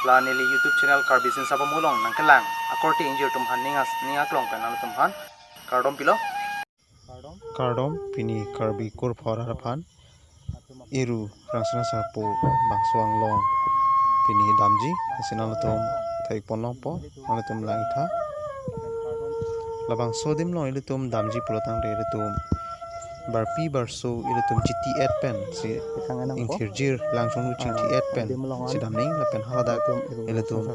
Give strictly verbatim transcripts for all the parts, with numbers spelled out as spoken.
La neli YouTube channel Karbi Sinsap Amo along nangkelang akorte ingjir atum aphan ning as-, ning aklong pen nangtum aphan kardom pilo. Kardom pini Karbi kurphor aphan Iru Rangsina Sarpo bangso anglong pini damji, lasi nangtum thek pon longpo, nangtum lang-iktha. Labangso adim along ilitum damji pulo tangte ilitum barpi barso ilitum chiti et pen si ingthirjir, lang chonglu chingthi et pen si damnang, lapen haladak ilitum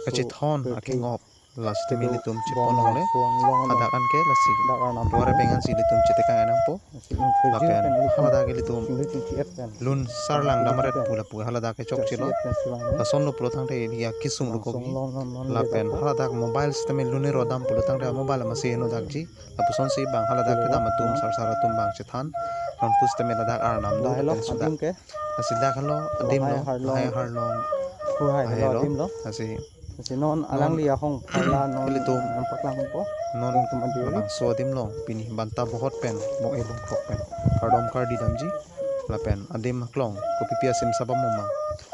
kachethon akengop la sitame ilitum chepon longle, hadak anke lasi duar pengan si ilitum chetekang enangpo. Lapen haladak ilitum lun sar lang dam aret pu lapu haladak ke chokchelo. Lasonlo pulo tangte ili akesung dokok. Lapen haladak mobile sitame lun ero dam pulo tangte mobile masi heno dakji. Lapusonsi bang haladak kedam atum sarsar atum bang chethan. Nonpu sitame ladak arnam do lapen suda. Lasi dak helo adim lo, lahai harlong. Lahai helo adim lo. Lasi non alangli ahong pharla non ilitum nangpaklangpo. Non labangso adim along pini banta bohot pen, mo-e bongkrok pen kardom kardi damji. Lapen adim aklong kopipi asim saba moma.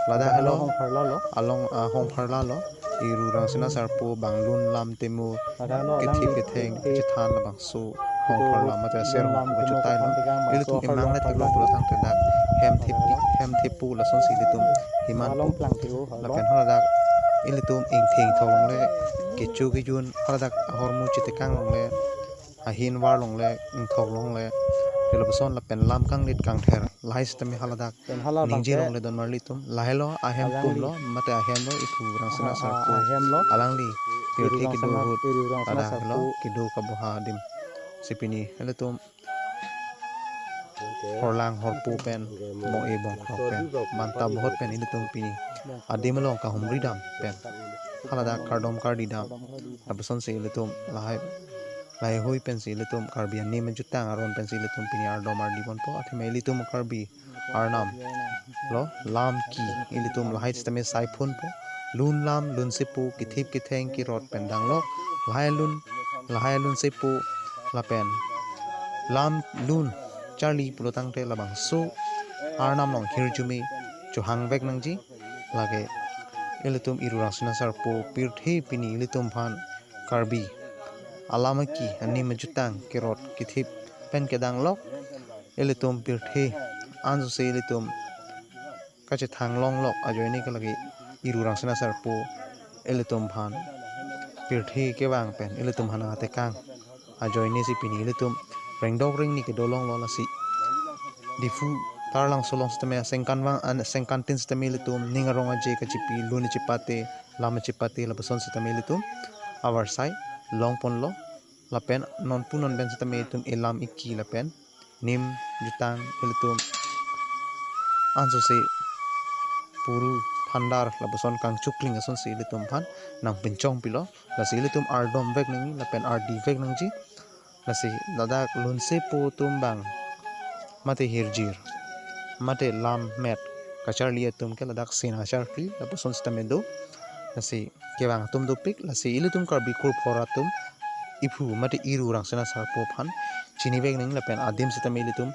Ladak helo ahong pharlalo. Along ahong pharlalo. Iru Rangsina Sarpo bang lun lam temu, kethip ketheng chethan labangso ahong pharla mate aser ahong pharla chutai lo. Ilitum imang le theklo pulo tangte dak hem thep, hem theppo lasonsi ilitum himan po. Lapen haladak ilitum ingtheng thok longle, kecho kejun haladak ahormu chetekang longle, ahin var longle, ingthok longle, lapuson lapen lam kanglit kangther lahai sitame haladak ningje longle donmarli atum. Lahelo ahem pum lo mate ahem lo Iru Rangsina Sarpo alangli pirthe kedo ahut ladak helo kedo kaboha adim. Si pini ilitum horlang horpo pen, mo-e bongkrok pen, banta bohot pen ilitum pini adim along kahumri dam pen haladak kardom kardi dam. Lapusonsi ilitum lahai, lahai hui pensi ilitum Karbi anim ajutang aron pensi ilitum pini ardom ardi ponpo. Athema ilitum Karbi arnam lo lam ki ilitum lahai sitame sai phunpo. Lun lam, lun sepo, kethip ketheng kerot pen danglok. Lahai lun, lahai lun sepo lapen lam lun charli pulo tangte labangso arnam along hirjume chohang vek nangji. Lake ilitum Iru Rangsina Sarpo pirthe pini ilitum aphan Karbi alam aki anim ajutang kerot kethip pen kedanglok. Ilitum pirthe ansose ilitum kachethang longlok ajoine ke lake Iru Rangsina Sarpo ilitum aphan pirthe kevang pen ilitum aphan nangtekang ajoine si pini ilitum rengdok rengni kedo longlo. Lasi Diphu Taralangso along sitame sengkan vang an sengkan tin sitame ilitum ning arong aje kachipi, lun chepate, lam chepate, lapuson sitame ilitum avarsai long ponlo. Lapen nonpu non pen sitame ilitum elam eki lapen nim jutang ilitum ansose puru phandar lapuson kangchukling asonsi ilitum aphan nangpinchong pilo. Lasi ilitum ardom vek nangji lapen ardi vek nangji. Lasi ladak lun sepo atum bang mate hirjir mate lam met kacharli atum ke ladak sena charli lapuson sitame do. Lasi kevang atum dopik, lasi ilitum Karbi kurphor atum Iphu mate Iru Rangsina Sarpo aphan chini vek nangji lapen adim sitame ilitum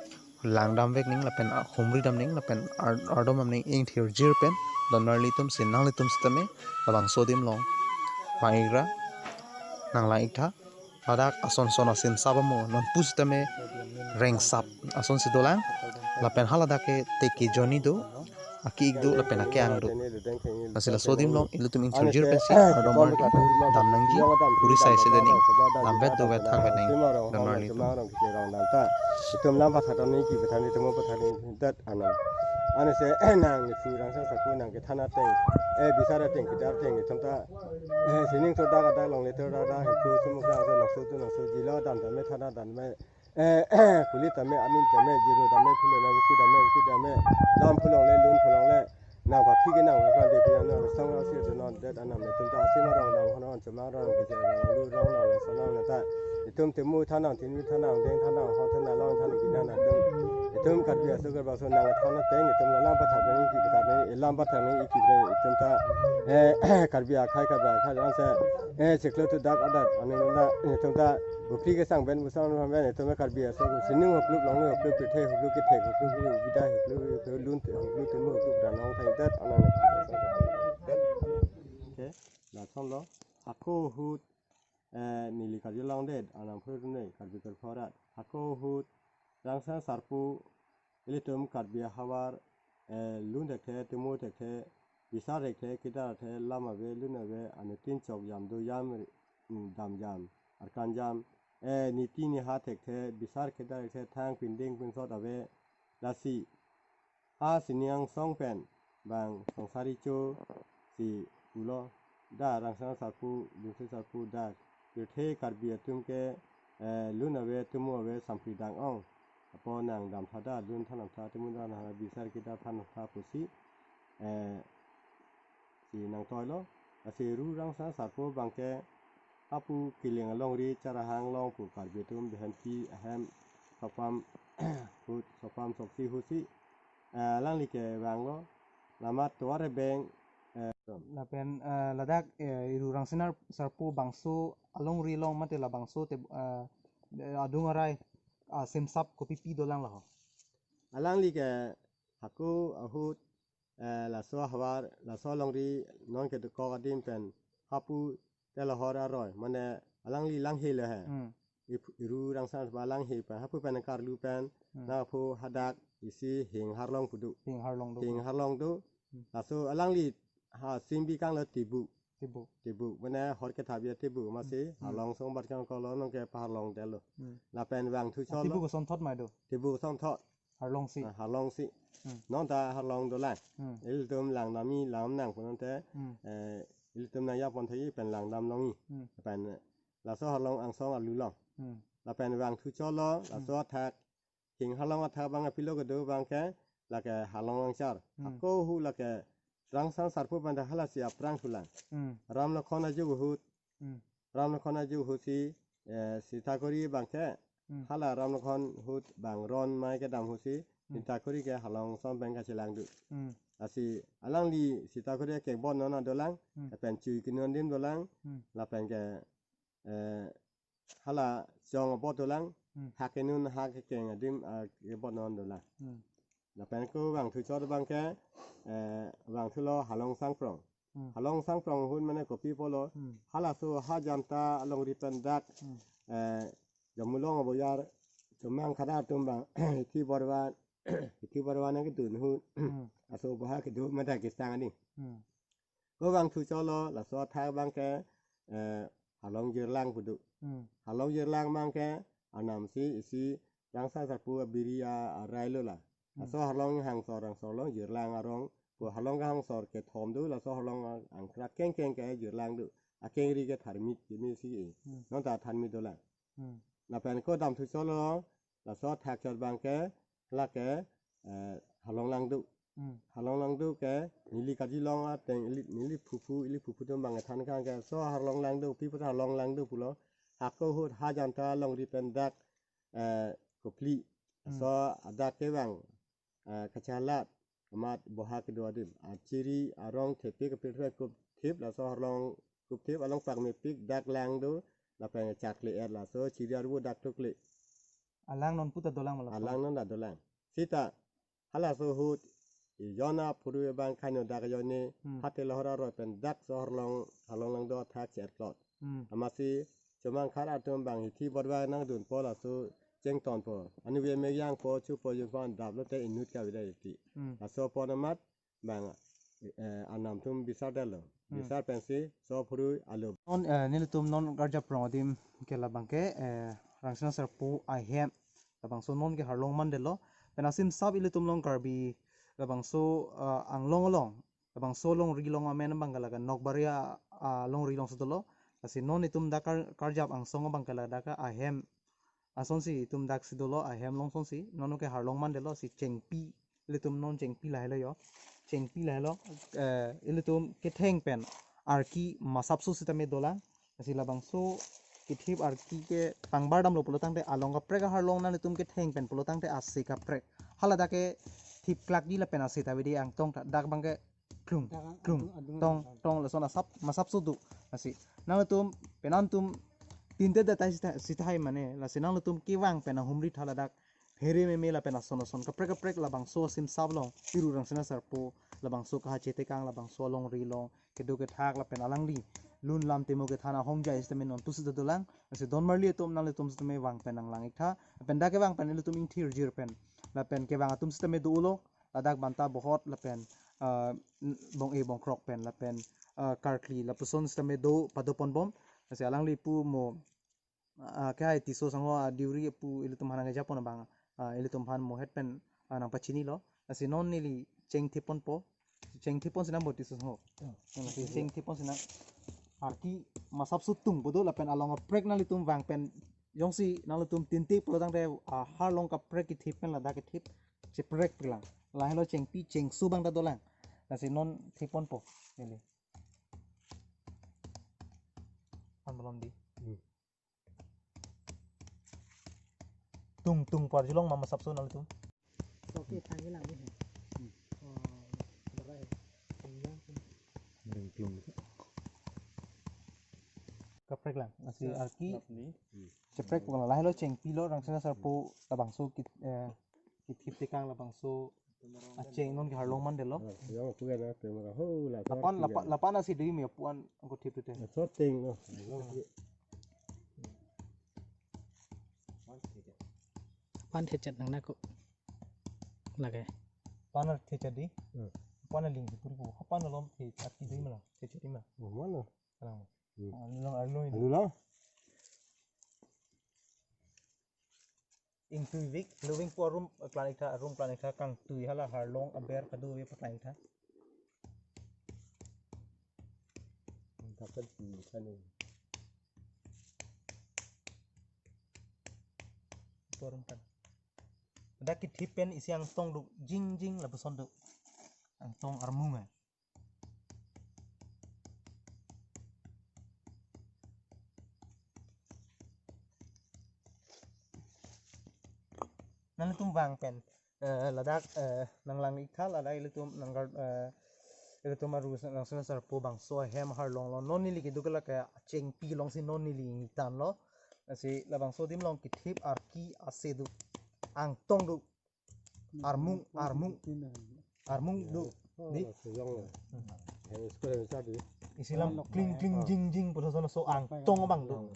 langdam vek nangji lapen humri dam nangji lapen ar-, ardom dam nangji, ingthirjir pen donmarli atum si nanglitum sitame labangso adim along vang-ikra, nanglang-iktha. Ladak ason son asin sap amo nonpu sitame rengsap asonsi dolang. Lapen haladak ke teke joni do, ake-ik do lapen ake-ang do. Lasi laso adim along ilitum ingthirjir pensi ardom ardi dam nangji, kuri sai sede ning, lam vet do vet thang vet nangji donmarli atum. Itum lam pathak dam nangji, ki pathak nangji, temo pathak nangji, dat anam. Anase nang Iphu Rangsina Sarpo nangkethan ateng, eh, bisar ateng, kedar ateng, itum ta, eh, sining to dak adak longle to dak dak, Iphu sumuk nang so nang so tu nang so jilo, dam dam me, thana dam me, eh, kuli dam me, amin dam me, jiru dam me, phulo na buku dam me, buku dam me, lam phu longle, lun phu longle, nang paphi ke nang, nang de pian nang, sang nang sir tu non, det anam, itum ta asim arong nang, hono, chumang arong, kejai arong, lu arong nang, sa nang, nang ta, itum temu thanang, tini thanang, deng thanang, hon thanang, long thanang, kinang nang, itum, itum Karbi aso Karbi aso nang thanang teng, itum la lam pathak nangji, ki pathak nangji, lam pathak nangji, ki bre, itum ta, eh, Karbi akhai, Karbi akhai, lang se, eh, chiklo tu dak adat, ani na, itum ta, buphi kesang pen, busang pen, itum Karbi aso, sining hukluk, long hukluk, kethe hukluk, kethek hukluk, bidai hukluk, lun hukluk, temu hukluk, ranong thai dat, anang. Thomlo, hako ahut, eh, neli karjulongdet, anam phurune, Karbi Kurpho arat. Hako ahut, Rangsan Sarpo, ilitum Karbi ahavar, eh, lun thekthe, tumo thekthe, bisar thekthe, kedar thekthe, lam ave, lun ave, anuttin chok jam do jam, mm, dam jam, arkan jam, eh, niti niha thekthe, bisar kedar thekthe, thang pinding pinsot ave, lasi, ha sining angsong pen bang songsari cho si pulo, da Rangsan Sarpo, Jungsi Sarpo, da pirthe Karbi atum ke, eh, lun ave, tumo ave, sampri dang ong. Apo nang damtha da, lun tha damtha, tumo damtha, bisar kedar tha damtha pusi, eh, si nangtoilo. Lasi Ru Rangsan Sarpo abangke hapu Kiling alongri Charahang along pu Karbi atum bihempi ahem sopam ahut, sopam soksi ahut si, eh, alangli kevanglo. Lamat tovar abeng, eh, lapen, eh, ladak, eh, Ru Rangsan Sarpo bangso alongri along mate labangso te, eh, adung arei, ah, simsap kopi pi dolang laho? Alangli ke hako ahut, eh, laso ahavar, laso alongri non kedokok adim pen hapu Telahor aroi, mane alangli langhe lo he. Hmm. Ip-, Ru Rangsan Sarpo langhe pen, hapu pen karlu pen, Hmm. nangphu hadak isi Hing Harlong pu do. Hing Harlong do. Hing Harlong do. Hmm. Laso alangli ha simbi kanglo Tibuk. Tibuk. Tibuk, mane hor kethap ya Tibuk, amatsi Hmm. Harlong asong bat kang kolo nonke paharlong detlo. Hmm. Lapen vangthu Ah, cholo. Tibuk asonthot mai do. Tibuk asonthot. Harlong si. Ah, Harlong si. Hmm. Non ta Harlong dolang. Hmm. Ilitum lang nami lam nang pu non te, Hmm. eh, ilitum nang yapon thai pen lang dam longji. Hmm. Pen laso Harlong angsong arlu long. Hmm. Lapen vangthu cholo, Hmm. laso athak, Hing Harlong athak abang apilo kedo abangke, lake Harlong Langchar. Hmm. Hako ahut lake Rangsan Sarpo pen ta halasi aphrang thulang. Hmm. Ram Lokhon ajuk ahut, Hmm. Ram Lokhon ajuk ahut si, eh, Sitakhuri abangke, Hmm. hala Ram Lokhon ahut bang ron mai kedam ahut si, Hmm. Sitakhuri ke Harlong angsong pen kachelang do. Hmm. Lasi alangli Sitakhuri ke bot non adolang, Hmm. lapen chui kenon adim dolang, Hmm. lapen ke, eh, hala chong abot dolang, Hmm. hak kenon hak kekeng adim, ah, kebot non dolang. Hmm. Lapen ko vangthu chot abangke, eh, vangthulo Harlong Sangprong. Hmm. Harlong Sangprong ahut mane kopi pulo, Hmm. halaso ha Ajanta alongri pen dak, Hmm. eh, Jamulong aboyar, Chomang Khara atum abang, Hithi Borwa, Hithi Borwa nangkedun ahut, Hmm. laso boha kedo mane dak kesang ani. Hmm. Ko vangthu cholo, laso athak abangke, eh, Harlong Jirlang pu do. Hmm. Harlong Jirlang abangke, anam si isi Rangsan Sarpo abiri a-, arei lo la. Hmm. Laso Harlong hangsor, hangsor along Jirlang arong. Ko Harlong hangsor kethom do, laso Harlong angkrak kengkeng ke Jirlang do. Akengri ke Tharmit, kimi si. Hmm. Non ta Tharmit dolang. Hmm. Lapen ko damthu cholo, laso athak chot abangke, lake, eh, Harlong Langdo. Hmm. Harlong Langdo ke, neli karjulong ateng, ili, neli phuphu, ili phuphu atum abang than kang ke, laso Harlong Langdo, pi puta Harlong Langdo pulo, hako ahut ha Ajanta alongri pen dak, eh, kophli. Hmm. Laso adak kevang, eh, kachelat, amat boha kedo adim. Achiri arong thepik, apirthe kupthip, laso Harlong kupthip, along pakmepik, dak lang do, lapen chakle et, laso chiri arvo dak tukle. Alang non puta dolang ma laso? Alang non ta dolang. Sita, halaso ahut, jon aphurui abang khaino dak ajoine, Hmm. ha Telahor aroi pen dak laso Harlong, Harlong Langdo athak cherklot. Hmm. Amatsi, Chomang Khara atum abang Hithi Borwa nangdunpo laso chengtonpo. Anu ve me yangpo, chupo yungpo, andap lote inut kave dei ti. Hmm. Laso apon amat abang, eh, anam atum bisar detlo. Hmm. Bisar pensi, laso aphurui alo. Non, eh, nelitum non karjap rong adim ke labangke, eh, Rangsan Sarpo ahem. Labangso non ke Harlong mandetlo. Pen asimsap ilitum along Karbi labangso, eh, anglong along. Labangso alongri along amen abangke lake Nokbaria, ah, alongri alongsi dolo. Lasi non itum dak kar-, karjap angsong abangke ladak ahem asonsi itum daksi dolo, ahem along asonsi. Non ke Harlong mandetlo, si Chengpi. Ilitum non Chengpi lahelo yo. Chengpi lahelo. Eh, ilitum ketheng pen arki masapso sitame dolang. Lasi labangso kethip arki ke pangbar damlo pulo tangte along kaprek a-Harlong nanglitum ketheng pen pulo tangte ase kaprek. Haladak ke thip klak di lapen ase ta ave dei, angtong ta dak abangke klung, Dak ang-, klung, adung, adung tong, adung. Tong, lason asap, masapso do. Lasi nanglitum, penang tum, tinte datai sita, sita hai mane, lasi nanglitum kevang pen ahumri tha ladak, phere meme lapen ason ason, kaprek kaprek labangso asimsap along, Ru Rangsan Sarpo, labangso kahachetekang, labangso alongri along, kedo kethak lapen alangli lun lam temo kethan ahongjai sitame non pusi dolang. Lasi don marli atum nanglitum sitame vang pen nanglang iktha. Lapen dak kevang pen ilitum ingthirjir pen, lapen kevang atum sitame dolo. Ladak Banta Bohot lapen, ah, n-, Bong-e Bongkrok pen lapen, ah, Karkli lapuson sitame do padoponbom. Lasi alangli pu mo, ah, kehai Tisso sangho adiuri pu ilitum aphan nangkejapon abang, ah, ilitum aphan mohet pen, ah, nangpachinilo. Lasi non neli chengtheponpo. Chengthepon sinang bo Tisso sangho. Hmm. Lasi chengthepon sinang. Arki masap sutung bodo lapen along kaprek nanglitum vang pen jongsi nanglitum tinte pulo tangte, ah, harlong kaprek kethip pen ladak kethip cheprek pilang. Lahelo chengpi chengso abang ta dolang. Lasi non theponpo. Neli. An belum di. Hmm. Tung tung parjulong mama sapso nanglitum. Oke, thangi lang ni. Hmm. Oh, berai. Ring klung. Kaprek lang, lasi arki. Ni. Cheprek pukang lahelo chengpilo rangsina sarpo labangso kit, eh, kit kit tekang labangso acheng non ke harlong mandetlo. Yang puan na pemara ho la. Lapan, lapan, lapan asi dui me puan angko thip tute. Sorting no. Pan thechat nang nako. Lage. Pan thechat di. Hmm. Pan ling puri ko. Pan lom thechat di ma. Thechat di ma. Mana? Kalang. Hmm. Along, along. Along. Ingtuivik, lubing pu arum plan iktha, arum plan iktha kangtui hala harlong aber kadu ave plan iktha. Dapat di sana. Pu arum plan. Dak kethip pen isi angtong do jingjing lapuson do. Angtong armung eh. Nanglitum vang pen, eh, ladak, eh, nanglang iktha ladak ilitum nanggar, eh, ilitum aru nang sena sarpo bangso ahem harlonglo non neli keduk lake chengpi alongsi non neli ngitanlo. Lasi labangso adim along kethip arki ase do, angtong do. Armung, armung. Armung do. Oh, di? Sejong ya. Hai, sekolah yang tadi. Isi alam kling kling jing jing pulo sono so angtong abang do.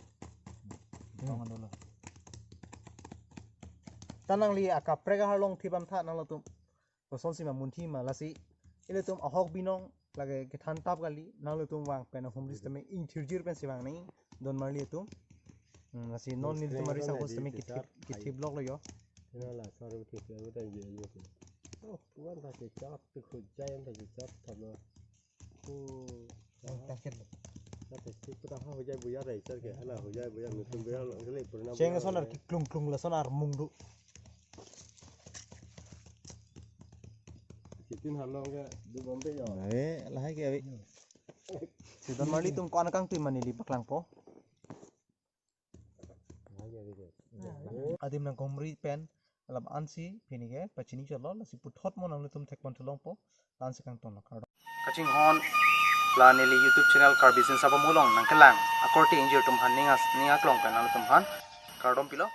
Tong dolo. Ta nangli akaprek harlong thip amtha nanglitum. Kosonsi ma munthi ma lasi. Ilitum ahok binong lage kethan tap kali, nanglitum vang pen humri sitame ingthirjir pensi vang nang don marli atum. Hmm, lasi non nelitum ari sangho sitame kethip, kethip lok lo yo. Ina la sar uthi uthi uthi ye ye uthi. Oh, puan ta kechat, tu khujai ta kechat tha lo. Oh, tangket lo. Ta kechat puta ha hujai buya rai sar ke, hala hujai buya nutun buya lo kele purna. Cheng buya sonar lo. Ki klung klung lason armung do. Kitin harlong ke du Bombay yo. Eh, lahai ke abi. Si don marli atum ko-an kangtui ma neli paklangpo. Adim nangkehumri pen alam ansi pini ke pachini chotlo, lasi puthot mo nanglitum thekpon thelongpo, la-ansi kangtonlo, kardom. Kachinghon la neli YouTube channel Karbi Sinsapa Mulong nangkelang akorte ingjir atum aphan ning as, ning aklong pen nanglitum aphan kardom pilo.